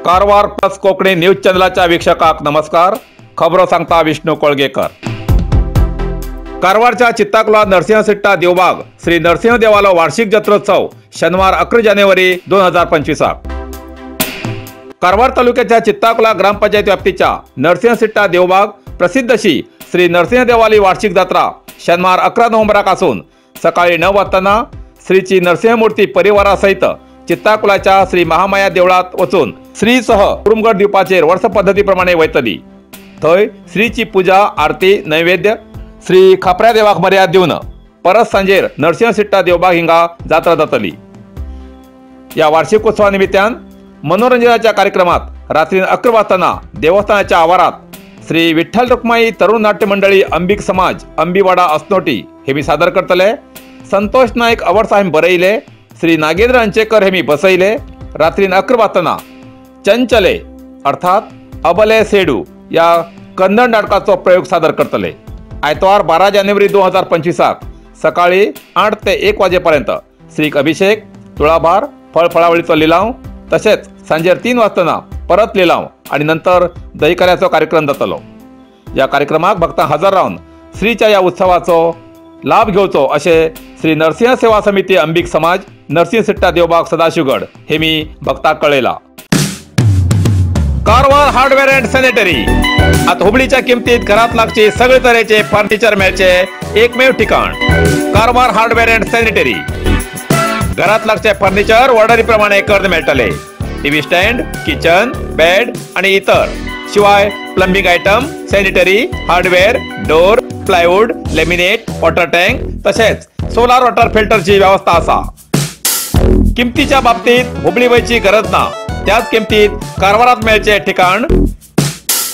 Karwar plus Konkani news चॅनलाच्या वीक्षकांक नमस्कार। खबरो सांगता विष्णू कोळगेकर। कारवारच्या चित्ताकुला नरसिंहसिट्टा देवबाग श्री नरसिंह देवालो वार्षिक जत्रोत्सव शनिवार 11 जानेवारी 2025। कारवार तालुक्याच्या चित्ताकुला ग्रामपंचायत व्याप्तीच्या नरसिंहसिट्टा देवबाग प्रसिद्ध अशी श्री नरसिंह देवाली वार्षिक जात्रा शनिवार 11 नोव्हेंबराक आसून सकाळी 9 वाजताना श्रीची नरसिंहमूर्ती परिवारासहित चित्ताकुलाच्या श्री महामाया देवळात वचून श्रीसह कुरुमगड द्वीपाचेर वर्ष पद्धतीप्रमाणे वयतली। थंय श्रीची पूजा आरती नैवेद्य श्री खापऱ्या देवाक मर्याद दिवन परत सांजेर नरसिंहसिट्टा देवबाग हिंगा जात्रा जातली। या वार्षिक उत्सवा निमित्तान मनोरंजनाच्या कार्यक्रमात रात्री 11 वाजताना देवस्थानाच्या आवारात श्री विठ्ठल रुक्माई तरुण नाट्य मंडळी अंबिक समाज अंबीवाडा असनोटी हे मी सादर करतले। संतोष नाईक अवरसाहेब बरयले, श्री नागेंद्र अंचेकर हे मी बसयले। रात्री 11 वाजताना चंचले अर्थात अबले सेडू या कन्नड नाटकाचो प्रयोग सादर करतले। आयतवार 12 जानेवारी 2025 सकाळी 8 ते 1 वाजेपर्यंत श्री अभिषेक तुळाभार फळफळावळीचो लिलाव तसेच सांजेर 3 वाजताना परत लिलाव आणि नंतर दहीकाल्याचो कार्यक्रम जातलो। या कार्यक्रमाक भक्तां हजर रावन श्रीच्या या उत्सवाचो लाभ घेवचो अशें श्री नरसिंह सेवा समिती अंबिक समाज नरसिंहसिट्टा देवबाग सदाशिवगड हे मी भक्ताक कळयला। कारवार हार्डवेअर अँड सॅनिटरी आता हुबळीच्या किमतीत घरात लागचे सगळे तरेचे फर्निचर मेळचे एकमेव ठिकाण कारवार हार्डवेअर अँड सॅनिटरी। घरात लागचे फर्निचर ऑर्डरी प्रमाणे करून मेळटले। टीव्ही स्टँड, किचन, बेड आणि इतर शिवाय plumbing item, sanitary, hardware, door, plywood, laminate, water tank तसेच सोलार वॉटर फिल्टरची व्यवस्था असा। किमतीच्या बाबतीत हुबळी वयची गरज ना, त्याच किमतीत कारवारात मेळचे ठिकाण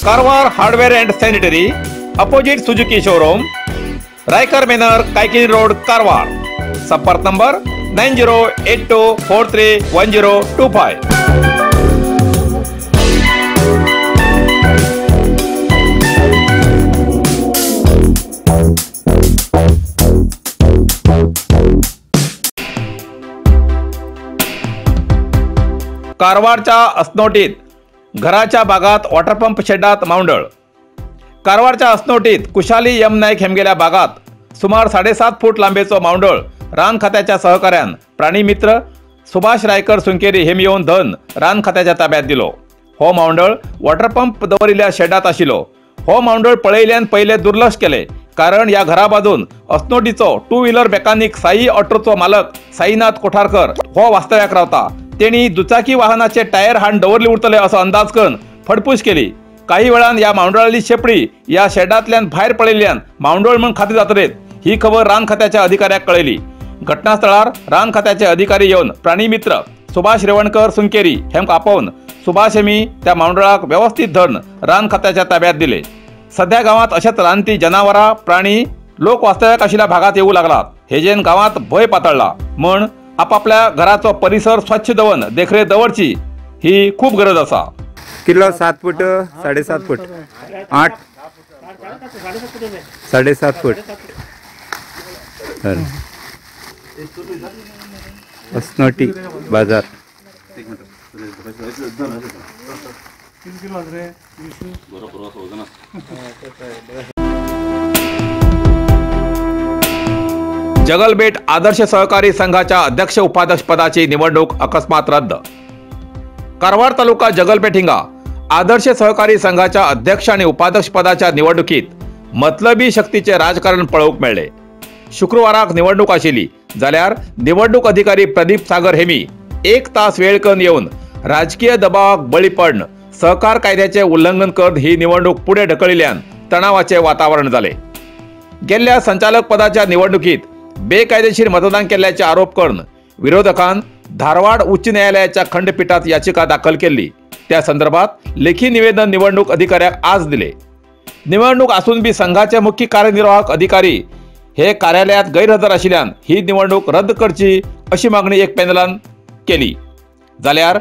Karwar hardware and sanitary, opposite Suzuki showroom, Raikar manor, Kaikini road, Karwar. संपर्क नंबर 9082431025। कारवारच्या असनोटीत घराच्या बागात water pump शेडात मावंडळ। कारवारच्या असनोटीत Kushali M Naik हेमगेल्या बागात सुमार 7.5 फूट लांबेचो मावंडळ रान खात्याच्या सहकार्यान प्राणीमित्र सुभाष रायकर सुंकेरी हेम येवन धन रान खात्याच्या ताब्यात दिलो। हो मावंडळ वॉटर पंप दवरिल्ल्या शेडात आशिल्लो। हो मावंडळ पळयल्यान पयले दुर्लक्ष केले, कारण या घरा बाजून असनोटीचो टू व्हीलर मेकॅनिक साई ऑटोचो मालक साईनाथ कोठारकर हो वास्तव्याक रावता। तेणी दुचाकी वाहनाचे टायर हाण दवरले उरतले असो अंदाज करून फडपूस केली। काही वेळान या मावंडळाली शेपडी या शेडांतल्यान भायर पळयल्ल्यान मावंडळ म्हूण खात्री जातलेत ही खबर रान खात्याच्या अधिकाऱ्याक कळयली। घटनास्थळार रान खात्याचे अधिकारी येवन प्राणीमित्र सुभाष रेवणकर सुंकेरी हेमकां आपोवन सुभाष हेमी त्या मावंडळाक व्यवस्थित धरून रान खात्याच्या ताब्यात दिले। सध्या गावात अशेच रानटी जनावरां प्राणी लोक वास्तव्याक आशिल्ल्या भागात येवू लागलात, हेजेन गावात भंय पातळला म्हण आपापल्या घराचो परिसर स्वच्छ दवन देखरेख दवरची ही खूप गरज आसा। किलो 7 फूट, 7.5 फूट, 8, 7.5 फूट। असनोटी बाजार। जगलबेट आदर्श सहकारी संघाच्या अध्यक्ष उपाध्यक्ष पदाची निवडणूक अकस्मात रद्द। कारवार तालुका जगलबेट हिंगा आदर्श सहकारी संघाच्या अध्यक्ष आणि उपाध्यक्ष पदाच्या निवडणुकीत मतलबी शक्तीचे राजकारण पळोवंक मेळ्ळे। शुक्रवाराक निवडणूक आशिल्ली जाल्यार निवडणूक अधिकारी प्रदीप सागर हेमी 1 तास वेळ करून येवन राजकीय दबावाक बळी पडून सहकार कायद्याचे उल्लंघन करून ही निवडणूक पुढे ढकलिल्यान तणावाचे वातावरण जाले। गेल्ल्या संचालक पदाच्या निवडणुकीत बेकायदेशीर मतदान केल्ल्याचे आरोप करून विरोधकान धारवाड उच्च न्यायालयाच्या खंडपीठात याचिका दाखल केली। त्या संदर्भात लेखी निवेदन निवडणूक अधिकाऱ्याक आज दिले। निवडणूक आसून बी संघाचे मुख्य कार्यनिर्वाहक अधिकारी हे कार्यालयात गैरहजर आशिल्ल्यान ही निवडणूक रद्द करची अशी मागणी एक पॅनलान केली। जाल्यार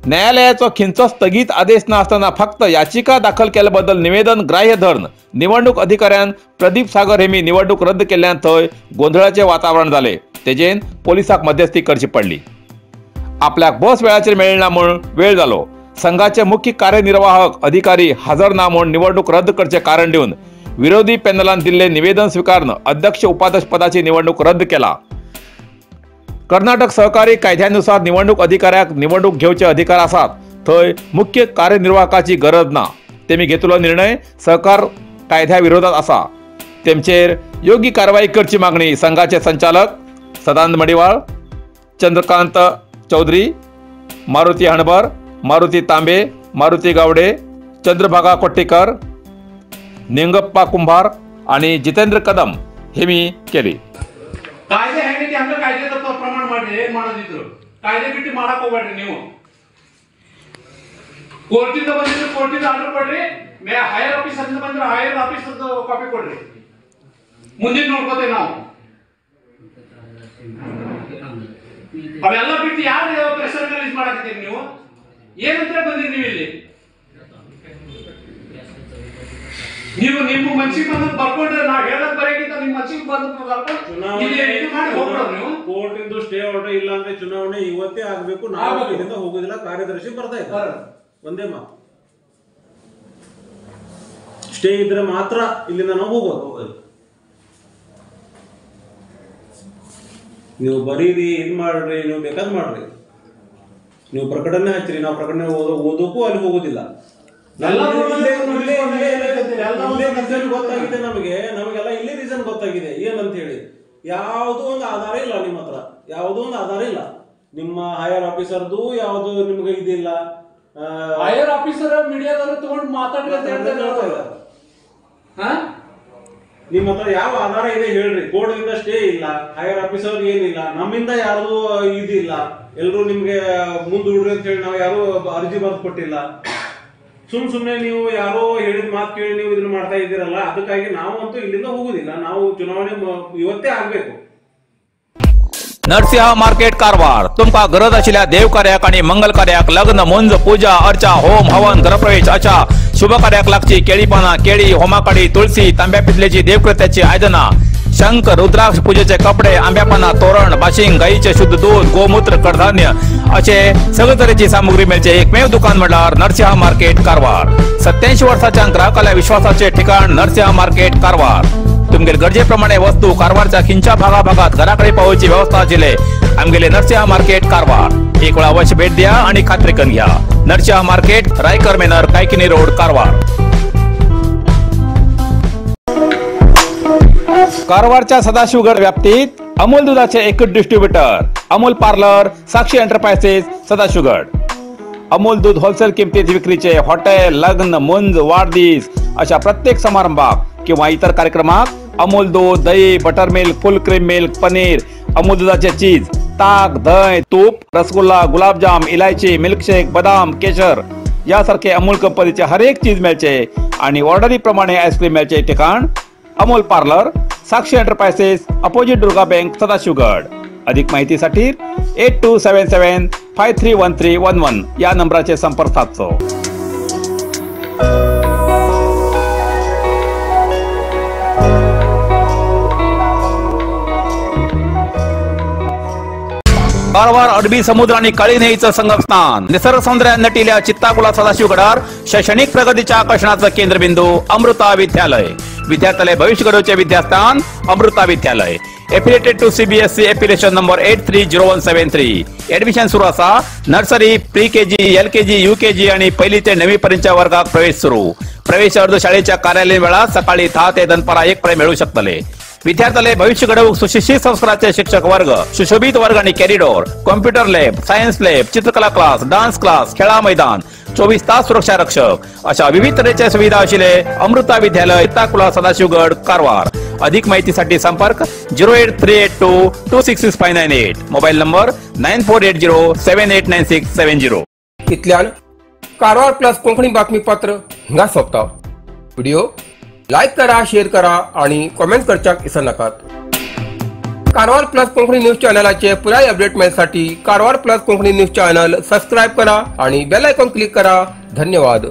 न्यायालयाचो खंयचो स्थगीत आदेश नासतना फक्त याचिका दाखल केल्या बद्दल निवेदन ग्राह्य धरून निवडणूक अधिकाऱ्यान प्रदीप सागर हेमी निवडणूक रद्द केल्ल्यान थंय गोंधळाचे वातावरण जाले. तेजेन पोलिसाक मध्यस्थी करची पडली. आपल्याक बस वेळाचेर मेळना म्हूण वेळ जालो. संघाचे मुख्य कार्यनिर्वाहक अधिकारी हजर ना म्हूण निवडणूक रद्द करचे कारण दिवन विरोधी पॅनलान दिल्ले निवेदन स्वीकारून अध्यक्ष उपाध्यक्ष पदाची निवडणूक रद्द केला. कर्नाटक सहकारी कायद्यानुसार निवडणूक अधिकाऱ्याक निवडणूक घेवचे अधिकार आसात, थंय मुख्य कार्यनिर्वाहकाची गरज ना. तेमी घेतलो निर्णय सहकार कायद्या विरोधात आसा. तेमचेर योग्य कारवाई करची मागणी संघाचे संचालक सदानंद मडिवाळ, चंद्रकांत चौधरी, मारुती हणबर, मारुती तांबे, मारुती गावडे, चंद्रभागा कोट्टीकर, निंगप्पा कुंभार आणि जितेंद्र कदम हे मी केली. ಕಾಯ್ದೆ ಹೆಂಗೈತಿ ಹಂಗ ಕಾಯ್ದೆ ಪ್ರಮಾಣ ಮಾಡ್ರಿ. ಏನ್ ಮಾಡೋದಿದ್ರು ಕಾಯ್ದೆ ಬಿಟ್ಟು ಮಾಡಕ್ ಹೋಗ್ಬೇಡ್ರಿ. ನೀವು ಕೋರ್ಟಿಂದ ಬಂದಿದ್ರೆ ಕೋರ್ಟಿಂದ ಆರ್ಡರ್ ಕೊಡ್ರಿ, ಹೈಯರ್ ಆಫೀಸರ್ ಬಂದ್ರೆ ಹೈಯರ್ ಆಫೀಸರ್ ಕಾಪಿ ಕೊಡ್ರಿ. ಮುಂದಿನ ನೋಡ್ಕೋತೇವೆ ನಾವು. ಅವೆಲ್ಲ ಬಿಟ್ಟು ಯಾರು ಪ್ರೆಷರ್ ರಿಲೀಸ್ ಮಾಡಕತ್ತೀರಿ ನೀವು? ಏನಂತ ಬಂದಿರಿ ನೀವು ಇಲ್ಲಿ? ನೀವು ನಿಮ್ಮ ಮನ್ಸಿಗೆ ಬಂದು ಬರ್ಕೊಂಡ್ರೆ ನಾವ್ ಹೇಳಕ್ ಬರೋಕ್ಕಿಂತ ನಿಮ್ಮ ಮನ್ಸಿಗೆ ಬಂದು ಬರ್ಕೊಂಡು ಇದು ಮಾಡಿ ಹೋಗ್ಬಿಡೋದು ನೀವು. ಕೋರ್ಟ್ ಇಂದು ಸ್ಟೇ ಆರ್ಡರ್ ಇಲ್ಲ ಅಂದ್ರೆ ಚುನಾವಣೆ ಇವತ್ತೇ ಆಗ್ಬೇಕು, ನಾವು ಇದರಿಂದ ಹೋಗುದಿಲ್ಲ. ಕಾರ್ಯದರ್ಶಿ ಬರ್ತಾ ಇದ್ದಾರೆ, ಒಂದೇ ಮಾತು. ಸ್ಟೇ ಇದ್ರೆ ಮಾತ್ರ ಇಲ್ಲಿಂದ ನಾವು ಹೋಗೋದು. ನೀವು ಬರೀರಿ, ಇದು ಮಾಡ್ರಿ, ನೀವು ಬೇಕಾದ್ ಮಾಡ್ರಿ, ನೀವು ಪ್ರಕಟಣೆ ಹಚ್ಚಿರಿ, ನಾವು ಪ್ರಕಟಣೆ ಓದೋಕ್ಕೂ ಅಲ್ಲಿ ಹೋಗೋದಿಲ್ಲ. ಗೊತ್ತಾಗಿದೆ ನಮಗೆ, ನಮಗೆಲ್ಲ ಇಲ್ಲಿ ರೀಸನ್ ಗೊತ್ತಾಗಿದೆ ಏನಂತ ಹೇಳಿ. ಯಾವುದೋ ಒಂದು ಆಧಾರ ಇಲ್ಲ ನಿಮ್ಮ ಹತ್ರ, ಯಾವುದೋ ಒಂದು ಆಧಾರ ಇಲ್ಲ ನಿಮ್ಮ ಹೈಯರ್ ಆಫೀಸರ್ದು, ಯಾವುದು ನಿಮ್ಗೆ ಇದಿಲ್ಲ. ಹೈಯರ್ ಆಫೀಸರ್ ಮೀಡಿಯಾದವರು ತಗೊಂಡು ಮಾತಾಡ್ರಿ ಅಂತ ಹೇಳ್ತಾರೆ. ನಿಮ್ಮ ಹತ್ರ ಯಾವ ಆಧಾರ ಇದೆ ಹೇಳ್ರಿ. ಕೋರ್ಟ್ ಇಂದ ಸ್ಟೇ ಇಲ್ಲ, ಹೈಯರ್ ಆಫೀಸರ್ ಏನಿಲ್ಲ, ನಮ್ಮಿಂದ ಯಾರ್ದು ಇದಿಲ್ಲ, ಎಲ್ಲರೂ ನಿಮ್ಗೆ ಮುಂದೂಡ್ರಿ ಅಂತ ಹೇಳಿ ನಾವು ಯಾರು ಅರ್ಜಿ ಬರೆದು ಕೊಟ್ಟಿಲ್ಲ. ಸುಮ್ ಸುಮ್ನೆ ನೀವು ಯಾರೋ ಹೇಳಿದ ಮಾತು ಕೇಳಿ ನೀವು ಇದನ್ನ ಮಾಡ್ತಾ ಇದ್ದೀರಲ್ಲ, ಅದಕ್ಕಾಗಿ ನಾವು ಅಂತೂ ಇಲ್ಲಿಂದ ಹೋಗುದಿಲ್ಲ. ನಾವು ಚುನಾವಣೆ ಇವತ್ತೇ ಆಗ್ಬೇಕು. नरसिंह मार्केट कारवार तुमकां गरज आशिल्ल्या देव कार्याक आनी मंगल कार्याक लग्न, मुंज, पूजा अर्चा, होम हवन, गृहप्रवेश अशा शुभ कार्याक लागची केळी पानां, केळी, होमाकाडी, तुळसी, तांब्या पितलेची देवकृत्याची आयदनां, शंख, रुद्राक्ष, पूजेचे कपडे, आंब्या पानां, तोरण, बाशिंग, गायीचे शुद्ध दूध, गोमूत्र, कडधान्य असे सगळे तरेची सामुग्री मेळचे एकमेव दुकान म्हळ्यार नरसिंह मार्केट कारवार. 87 वर्साच्या ग्राहकाल्या विश्वासाचे ठिकाण नरसिंह मार्केट कारवार. तुमगेले गरजेप्रमाणे वस्तू कारवारच्या खिंच्या भागाभागात घराकडे पावोवची व्यवस्था आशिल्ले आमगेले नरसिंह मार्केट कारवार. एक वेळा अवश्य भेट द्या आणि खात्री करून घ्या. Narasimha market, Raikar manor, Kaikini road, Karwar. कारवारच्या Sadashivgad व्याप्तीत Amul दुधाचे एकच distributor Amul parlour, Sakshi enterprises, Sadashivgad. Amul दूध होलसेल किमतीत विक्रीचे हॉटेल, लग्न, मुंज, वाढदिवस अशा प्रत्येक समारंभाक किंवा इतर कार्यक्रमाक अमूल दूध, दही, butter milk, full cream milk, paneer, Amul दुधाचे चीज, ताक, दही, तूप, रसगुल्ला, गुलाबजाम, इलायची, मिल्कशेक, बदाम, केशर यासारखे अमूल कंपनीचे हरेक चीज मेळचे आणि ऑर्डरीप्रमाणे आईस्क्रीम मेळचे ठिकाण Amul parlour, Sakshi enterprises, opposite Durga bank, Sadashivgad. अधिक माहितीसाठी 8277 531311 या नंबराचे संपर्क साधचो. कारवार अरबी समुद्र आणि काळी न्हंयेचं संगमस्थान, निसर्ग सौंदर्यान नटिल्या चित्ताकुला सदाशिवगडार शैक्षणिक प्रगतीच्या आकर्षणाचं केंद्रबिंदू अमृता विद्यालय. विद्यार्थ्याले भविष्य घडवचे विद्यास्थान Amrita Vidyalaya. Affiliated to CBSE affiliation number 830173. Admission सुरू आसा. Nursery, pre KG, LKG, UKG आणि पहिली ते 9वी पर्यंतच्या वर्गात प्रवेश सुरू. प्रवेश अर्ज शाळेच्या कार्यालयीन वेळात सकाळी 10 ते दनपारा 1 पर्यंत मिळू शकतले. विद्यार्थ्याले भविष्य घडवूक सुशिक्षित संस्काराचे शिक्षक वर्ग, सुशोभित वर्ग आणि corridor, computer lab, science lab, चित्रकला क्लास, डान्स क्लास, खेळा मैदान, 24 तास सुरक्षा रक्षक अशा विविध तऱ्हेच्या सुविधा आशिल्ले अमृता विद्यालय, चित्ताकुला, सदाशिवगड, कारवार. अधिक माहितीसाठी संपर्क 08382 266598, मोबाईल नंबर 9480 789670. इतल्यान कारवार प्लस कोंकणी बातमीपत्र हिंगा सोंपता. व्हिडिओ लायक करा, शेअर करा आणि कॉमेंट करच्याक विसरनाकात. कारवार प्लस कोंकणी न्यूज चॅनलाचे पुराय update मेळसाठी Karwar plus Konkani news channel subscribe करा आणि बेल आयकॉन क्लिक करा. धन्यवाद.